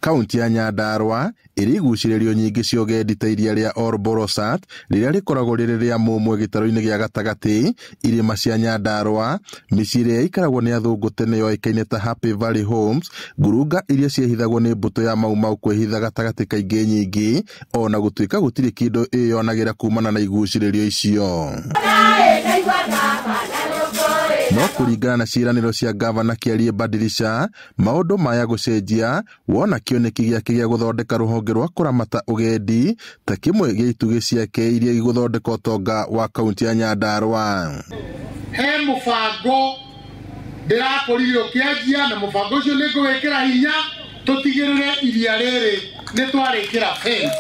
Kaunti ya Nyandarua ĩrĩ igucĩrĩrio nyingĩ cia ũgendi ta iria rĩa Ol Bolosat rĩrĩa rĩkoragwo rĩrĩ rĩa mũmwe gĩtarũ-inĩ gĩa gatagatĩ, irĩma cia Nyandarua, mĩciĩ ĩrĩa ĩikaragwo nĩ athũngũ tene yoĩkaine ta Happy Valley Homes, ngurunga iria ciehithagwo nĩ mbũtũ ya Mau Mau kwĩhitha gatagatĩ ka ingĩ nyingĩ, ona gũtuĩka gũtirĩ kĩndũ ĩyonagĩra kumana na igucĩrĩrio icio. No kũringana na ciĩranĩro cia gavana Kĩarie Badilisha, maũndũ maya gũcenjia wona kĩoneki gĩake gĩa gũthondeka rũhonge rwa kũramata ũgendi ta kĩmwe gĩa itugĩ ciake iria igũthondeka ũtonga wa kaunti ya Nyandarua. He mũbango ndĩrakorire ũkĩanjia na mũbango ũcio nĩ ngũwĩkĩra hinya tũtigĩrĩre iria rĩrĩ nĩ twarĩkĩra fence.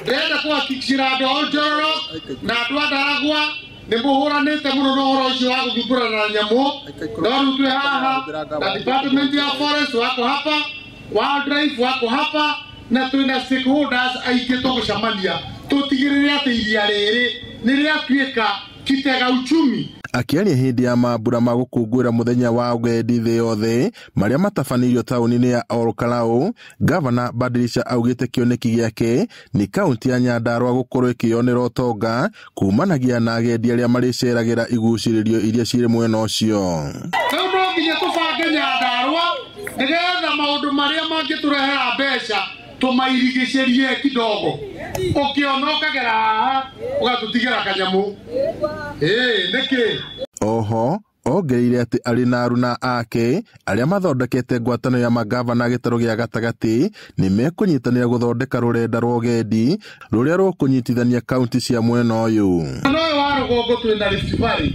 Ndĩrenda kũhakikicĩra andũ a Oljoro na andũ a Ndaragwa nĩ mũhũranĩte mũno na ũhoro ũcio wa gũthumbũrana na nyamũ, no rĩu twĩ haha na department ya forest wako hapa, wildlife wako hapa, na twĩna stakeholders aingĩ tũgũcemania tũtigĩrĩre atĩ iria rĩrĩ nĩ rĩatuĩka kitega uchumi. Akĩaria hĩndĩ ya mambura ma gũkũngũĩra mũthenya wa ũgendi thĩ yothe marĩa matabanĩirio taũni-inĩ ya Ol Kalou, Gavana Badilisha augĩte kĩoneki gĩake nĩ kaunti ya Nyandarua gũkorwo ĩkĩyonera ũtonga kumanagia na agendi arĩa marĩceragĩra igucĩrĩrio iria cirĩ mwena ũcio. Rĩu no nginya tũbange Nyandarua nĩgetha maũndũ marĩa mangĩtũrehera mbeca tũmairigicĩrie kidogo. Ũkĩona ũkagera haha ũgatũtigĩra kanyamũ. Nĩkĩ? Oho ongereire atĩ arĩ na aruna ake arĩa mathondekete ngwatanĩro ya magavana gĩtarũ gĩa gatagatĩ nĩ mekũnyitanĩra gũthondeka rũrenda rwa ũgendi rũrĩa rũkũnyitithania kaunti cia mwena ũyũ. Mwena ũyũ wa rũgongo twĩna Rift Valley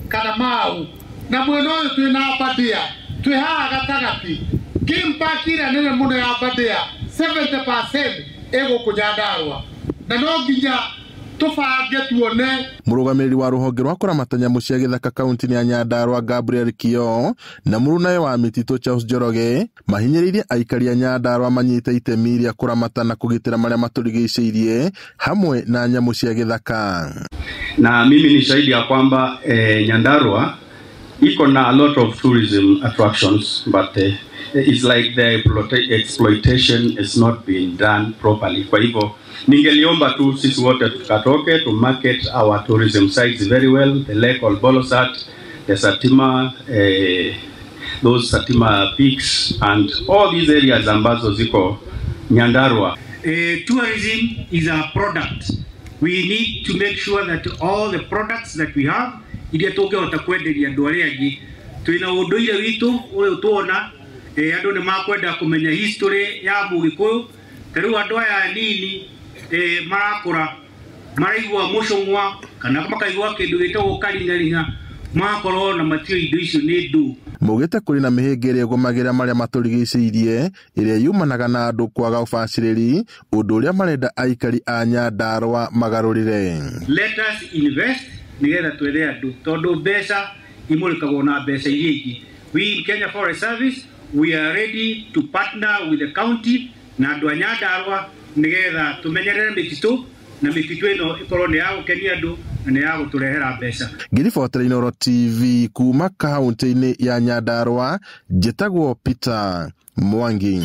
kana Mau, na mwena ũyũ twĩna Aberdare, twĩ haha gatagatĩ. Game park ĩrĩa nene mũno ya Aberdare 70% ĩgũkũ Nyandarua, na no nginya tũbange tuone. Mũrũgamĩrĩri wa rũhonge rwa kũramata nyamũ cia gĩthaka kaunti-inĩ ya Nyandarua Gabriel Kio na mũrunawe wa mĩtitũ Charles Njoroge mahinyĩrĩirie aikari a Nyandarua manyite itemi rĩa kũramata na kũgitĩra marĩa matũrigicĩirie hamwe na nyamũ cia gĩthaka. Na mimi ni shahidi ya kwamba Nyandarua iko na a lot of tourism attractions, but it's like the exploitation is not being done properly. Kwa hivyo ningeliomba tu sisi wote tukatoke to market our tourism sites very well, the Lake Ol Bolosat, the Satima, those Satima peaks and all these areas ambazo ziko Nyandarua. Tourism is a product. We need to make sure that all the products that we have iria tũngĩhota kwenderia andũ arĩa angĩ, twĩna ũndũire witũ ũyũ tuona andũ nĩ makwenda kũmenya history ya Mũgĩkũyũ. Ta rĩu andũ aya nini marakũra maraigua mũcũng'wa kana makaigua kĩndũ gĩtagwo karingaringa, magakorwo na matiũĩ indo icio nĩ ndũ. Maugĩte kũrĩ na mĩhĩnga ĩrĩa ĩgũmagĩra marĩa matũrigicĩirie ĩrĩa yumanaga na andũ kwaga ũbacĩrĩri, ũndũ ũrĩa marenda aikari a Nyandarua magarũrĩre. Let us invest nĩgetha twethe andũ, tondũ mbeca imũrĩkagwo na mbeca iria ingĩ. We in Kenya Forest Service, we are ready to partner with the county na andũ a Nyandarua nĩgetha tũmenyerere mĩtitũ, na mĩtitũ ĩno ĩkorwo nĩ ya gũkenia andũ na nĩ ya gũtũrehera mbeca. Ngĩribotera Inooro TV kuma kaunti-inĩ ya Nyandarua, njĩtagwo Peter Mwangi.